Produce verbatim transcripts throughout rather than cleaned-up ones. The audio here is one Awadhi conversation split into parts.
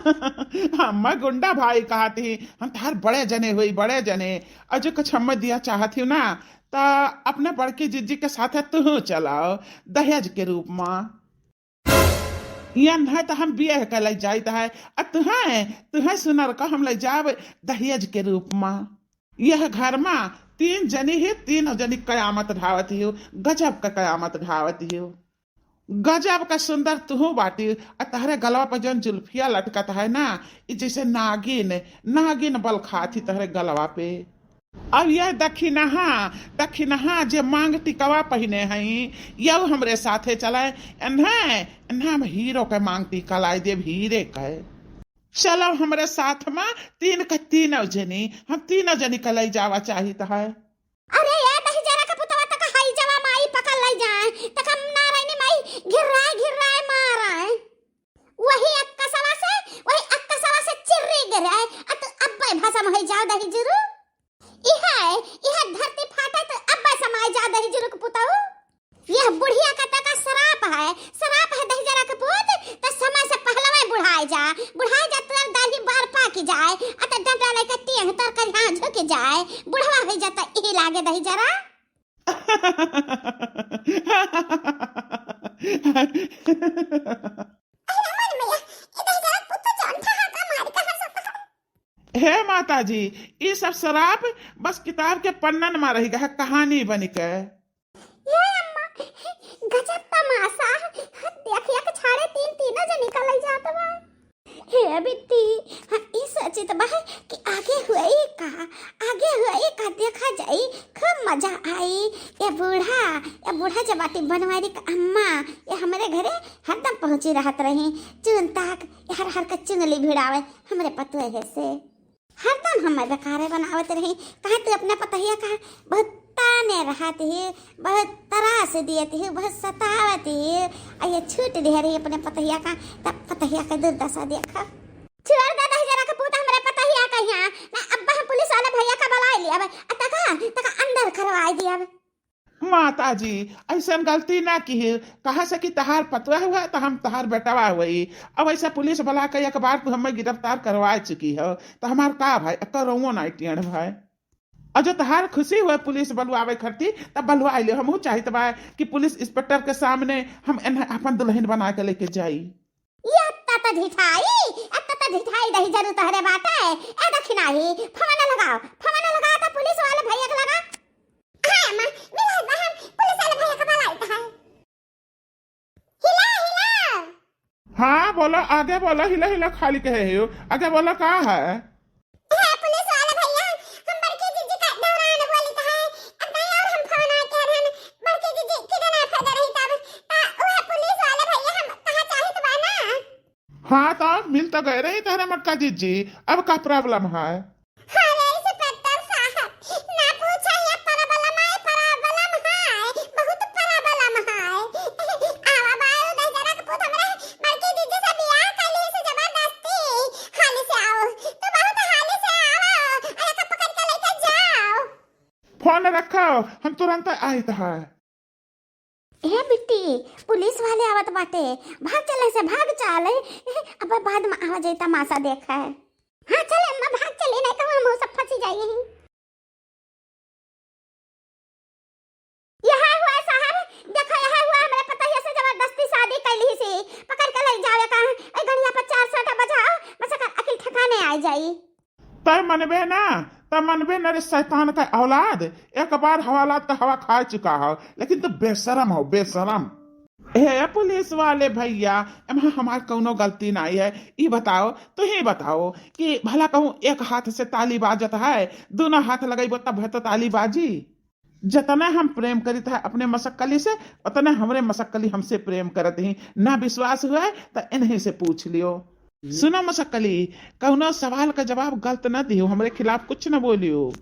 हम गुंडा भाई कहत ही, हम तहार बड़े जने हुई, बड़े जने। और जो कुछ हम दिया चाहत ही ना, त अपने बड़की जिज्जी के साथे तू चलाओ दहेज के रूप मा। या नहीं तो हम बियाह के ले जाइत है, आ तुहें, तुहें सुनर का हम ले जाब दहेज के रूप मा। यह घर मा तीन जनी ही, तीन जनी कयामत ढावत ही हो, गजब का कयामत ढावत ही हो। गजब का सुंदर तुहू बाटी, आ तहरे गलवा पर जौन जुल्फिया लटकत है ना, ई जैसे नागिन, नागिन बल खात ही तहरे गलवा पे। अब यह दखिनहा, दखिनहा जे मांग टिकवा पहिने हई, यऊ हमरे साथे चले। एन्हे, एन्हे हम हीरो के मांग टिका लाई देब, हीरे के। चलो हमरे साथ मा तीन के तीनों जनी, हम तीनों जनी के लई जावा चाहित है। अरे ये दही जरा के पुतवा तक हई जवा माई पकड़ लई जाए, तक हम नारायणी माई घिर्राए घिर्राए माराए। वही अक्कसवा से, वही अक्कसवा से चिर्री गिरे, अत अब्बे भसम होई जाओ दही जुरु। इहे, इहे धरती फाटे त अब्बे समाई जाओ दही जुरु के पुतऊ। यह बुढ़िया का तका श्राप है, श्राप है दही जरा के पूत, त समय से पहलवे बुढ़ाए जा, बुढ़ाए जा तोर दाढ़ी बार पाकि जाए, अत डंडा लेके टेंग तोर करिहा झुकि जाए, बुढ़वा होई जाता इही लागे दही जरा। अरे हमारी मैया, ए दही जरा के पूत तो जान था का मारी का हर सकता। हे माता जी, ई सब श्राप बस किताब के पन्नन मा रहि गए, कहानी बनि के। हे अम्मा, गजब तमाशा, देखिया के छाड़े तीन तीनों जनी का लई जात बा। हे बिट्टी, हम ई सोचित बा कि आगे हुई का, आगे हुई का देखा जाई, खूब मजा आई। ये बूढ़ा, ये बूढ़ा जब बाटी बनवारी का अम्मा, ये हमरे घरे हरदम पहुँची रहत रही। चुन तक, ये हर हर के चुंगली भिड़ावे हमरे पतोहे से। हरदम हमें बेकारे बनावत रही। कहे तू अपने पतोहिया का बहुत ताने रहत ही, बहुत त्रास दियत ही, बहुत सतावत ही। आ ये छूट दिहे रही अपने पतोहिया का, तब पतोहिया के दुर्दशा देखा। छोड़ दे दही जरा के पूत हमरे पतोहिया का यहाँ। ना अब हम पुलिस वाले भैया का बुलाए लिया अब, तका, तका अंदर करवाए दिया अब। माता जी, ऐसन गलती ना किहिउ। कहा से कि तहार पतोह हुआ त हम तहार बेटवा हुई। अब ऐसा पुलिस बुला के एक बार तू हमें गिरफ्तार करवा चुकी हो, त हमार का भाई, करो ना टेढ़ भाई। और जो तहार खुशी हुआ पुलिस बुलवावे खरती, तब बुलवा ले। हमहू चाहित बा कि पुलिस इंस्पेक्टर के सामने हम एन्हे अपन दुल्हन बना के लेके जाई। ये अत्ता त ढिठाई, अत्ता त ढिठाई दही जरू तहरे बाटे। ए दखिनाही, फोन लगाओ, फोन लगाओ त पुलिस वाले भैया के लगा। हाँ अम्मा, मिला बा, हम पुलिस वाले भैया के बुलाइत है। हिला, हिला। हाँ, बोलो, आगे बोलो, हिला, हिला खाली कहे हो। आगे बोलो, का है? हे पुलिस वाला भैया, हम बड़की जिज्जी का दौरान बोलित है। अब नहीं और हम फोन आते हैं, बड़की जिज्जी कितना फायदा रही तब, ता वह पुलिस वाला भैया हम कहा चाहित बा ना। हाँ, तो मिल तो गए रही तहरे मोटका जिज्जी, अब का problem है? अरे इंस्पेक्टर साहब, ना पूछा, ये problem है, problem है, बहुत problem है। आवा बाऊ दही जरा के पूत हमरे बड़की जिज्जी से बियाह कर ली से जबरदस्ती। हाली से आओ, तू बहुत हाली से आओ, अरे का पकड़ के लेके जाओ। फोन रखो, हम तुरंत आइत है। ए बिट्टी, पुलिस वाले आवत बाटे, भाग चले से, भाग चले। अब बाद में आवा जाई तमाशा देखे। हाँ चले अम्मा, भाग चले, नहीं तो हम सब फंसी जाई। यह हुआ साहब, देखो यह हुआ, हमरे पतोहिया से जबरदस्ती शादी कैली से, पकड़ के ले जाओ का। ए गड़िया पर चार सौ टा बजाओ, बस एकर अकिल ठिकाने आ जाई। तै मनबे ना, तै मनबे ना रे शैतान का औलाद। एक बार हवालात का हवा खा चुका हो, लेकिन तू बेशरम हो, बेशरम। हे पुलिस वाले भैया, एमा हमार कौनो गलती नाई है। ई बताओ, तू ही बताओ कि भला कहूँ एक हाथ से ताली बाजत है, दोनों हाथ लगइबो तब है तो ताली बाजी? जतना हम प्रेम करित है अपने मसक्कली से, उतना हमरे मसक्कली हमसे प्रेम करत ही। ना विश्वास हुआ है तो इन्हीं से पूछ लियो। सुनो मसक्कली, कौनो सवाल का जवाब गलत ना दियो, हमरे खिलाफ कुछ ना बोलियो।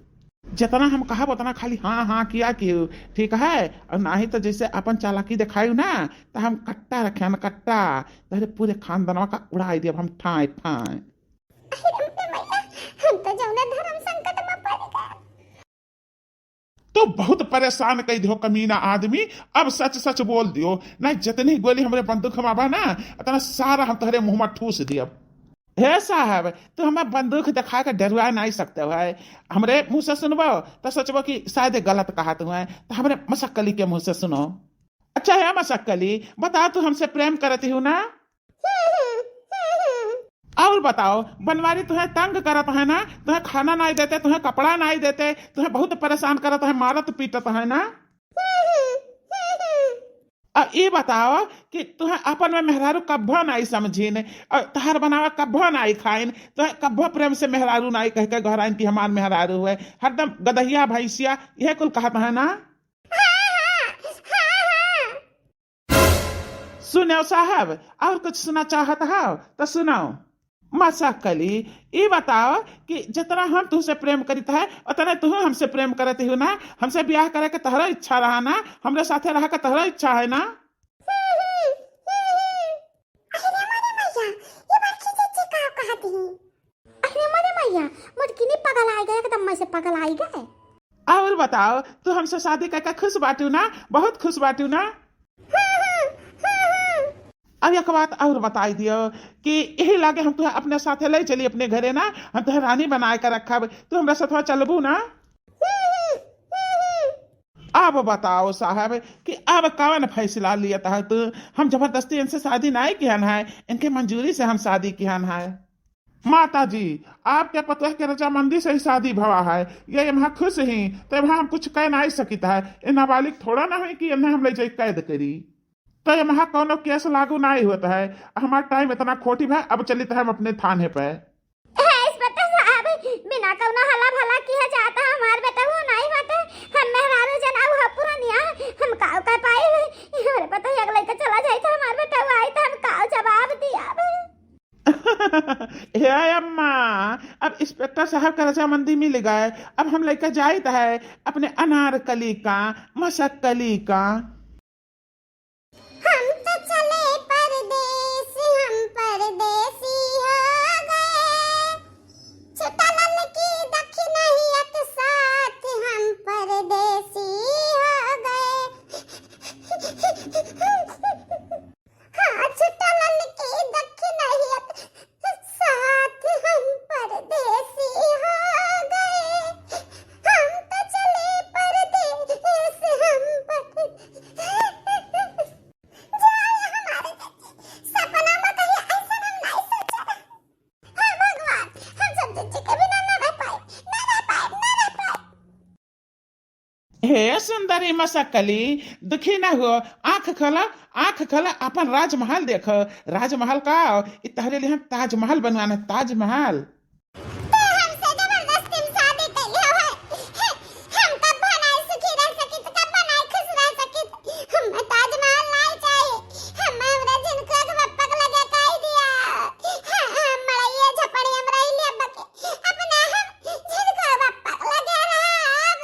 जितना हम कहब उतना खाली हाँ हाँ किया कियो, ठीक है? और नाही तो जैसे अपन चालाकी दिखायु ना, तो हम कट्टा रखे हम कट्टा, तहरे पूरे खानदानवा का उड़ाई दियब हम ठाए ठाए। अरे रे मैया, हम तो जौने धर्म संकट में पड़ गए। तो बहुत परेशान कई दियो कमीना आदमी, अब सच सच बोल दियो, नहीं जितनी गोली हमरे बंदूक में बा ना, इतना सारा हम तोहरे मुंह में ठूस दियब। हे साहब, तू हमें बंदूक दिखा के डरवा नहीं सकते हो है। हमरे मुँह से सुनबो तो सोचबो कि शायद ये गलत कहत हुए, तो हमरे मसक्कली के मुँह से सुनो। अच्छा है मसक्कली, बताओ, तू हमसे प्रेम करती हूँ ना? और बताओ, बनवारी तुहें तंग करत है ना, तुहें खाना नहीं देते, तुहें कपड़ा नहीं देते, तुहें बहुत परेशान करत है, मारत पीटत है ना? अब ई बताओ कि तुहें अपन में मेहरारू कब्बो नहीं समझिन, और तहार बनावा कब्बो नहीं खाइन, तुहें कब्बो प्रेम से मेहरारू नहीं कह के गोहराइन कि हमार मेहरारू है, हरदम गदहिया भैंसिया यह कुल कहत है ना? सुनो साहब, और कुछ सुना चाहत हो तो सुनाओ। मसक्कली, ई बताओ कि जितना हम तुहसे प्रेम करित है, उतने तुहू हमसे प्रेम करत हो ना? हमसे ब्याह करे के तहरा इच्छा रहा ना? हमरे साथे रहे के तहरा इच्छा है ना? अरे मोरे मैया, ये बड़की चाची का कहत ही? अरे मोरे मैया, मोटकिनी पगल आइ गए, एकदम मैं से पगल आइ गए। और बताओ, तू हमसे शादी करके खुश बाटू ना? बहुत खुश बाटू ना? अब एक बात और बताई दियो कि यही लागे हम तुहें अपने साथे ले चली अपने घरे ना, हम तुहें रानी बनाए के रखब, तू हमरा साथ चलबू ना? अब बताओ साहब कि अब कौन फैसला लियत है तू? हम जबरदस्ती इनसे शादी नहीं किहन है, इनके मंजूरी से हम शादी किहन है। माता जी, आपके पतोह के रजामंदी से ही शादी भवा है, ये एम्हा खुश ही, तो एम्हा हम कुछ कह नहीं सकित है। ये नाबालिग थोड़ा ना है कि इन्हें हम ले जाई कैद करी, तो एम्हा कौनो केस लागू नहीं होत है। हमार टाइम इतना खोटी है, अब चलित है हम अपने थाने पे। हे इंस्पेक्टर साहब, बिना कौनो हला भला किहे जात है हमार बेटा, वो नहीं बाटे। हम मेहरारू जनाऊ है पुरनिया, हम काउ कर पाई? हमारे पता ही अगले के चला जाए तो हमार बेटा वो आई तो हम काउ जवाब दिया? हे अम्मा, अब इंस्पेक्टर साहब का रजामंदी मिल गए, अब हम लेके जाइत है अपने अनारकली का, मसक्कली का। हम तो चले परदेस, हम परदेसी हो गए। छुटा ललकी दखिनहियत साथ, हम परदेसी हो गए। हाँ, छुटा ललकी दखिनहियत साथ, हम परदेसी हो गए। हम तो चले परदेस, हम परदेस। जाए हमारे चाची, सपना में कहीं ऐसा हम नहीं सोचा। हे भगवान, हम सब चाची के बिना ना रह पाए, ना रह पाए, ना रह पाए। हे सुंदरी मसक्कली, दुखी ना हो, आँख खोला, आँख खोला, अपन राजमहल देखो। राजमहल का, इ तहरे लिए हम ताजमहल बनवाना, ताजमहल। तू हमसे जबरदस्ती में शादी कैले हो है। हम कब्बो नाई सुखी रह सकित, कब्बो नाई खुश रह सकित। हम ताजमहल नाई चाही। हम हमरा झिनकुआ के पप्पा के लगे कह दिया। हाँ, हम मड़ैया झपड़िया में रही ले बके। अपना हम झिनकुआ के पप्पा के लगे रहब।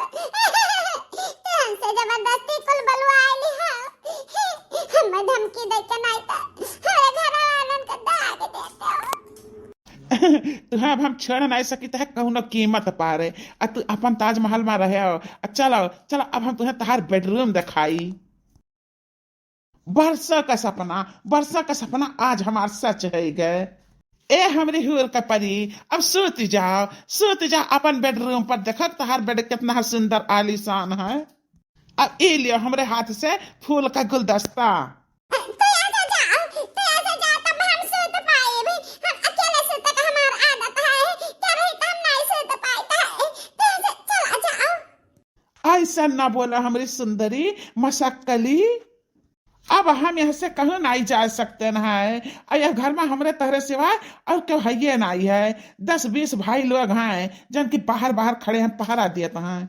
तू हमसे जबरदस्ती कुल बलवाए ली हो। हम धमकी दे के नाई तो हमारे घर वालन के दाग देते हो। तुहें अब हम छोड़ नहीं सकित है कौनो कीमत पारे। आ तू अपन ताजमहल में रहे हो। आ चलो, चलो, अब हम तुहें तहार बेडरूम दिखाई। बरसों का सपना, बरसों का सपना आज हमार सच है गए। ए हमरी हूर का परी, अब सूत जाओ, सूत जाओ अपन बेडरूम पर। देखो तहार बेड कितना सुंदर आलीशान है। अब ई लियो हमरे हाथ से फूल का गुलदस्ता। तू ऐसे जाओ, तू ऐसे जाओ, तब हम सूत पाएब। हम अकेले सूते का हमार आदत है, क्या रही तो हम नहीं सूत पाए है। तू ऐसे चला जाओ। ऐसा ना बोला हमरी सुंदरी मसक्कली। अब हम यहाँ से कहूँ नहीं जा सकते न है। और यह घर में हमरे तहरे सिवाय और क्यों है ये नहीं है। दस बीस भाई लोग हैं, जन की बाहर बाहर खड़े हैं, पहरा देते हैं।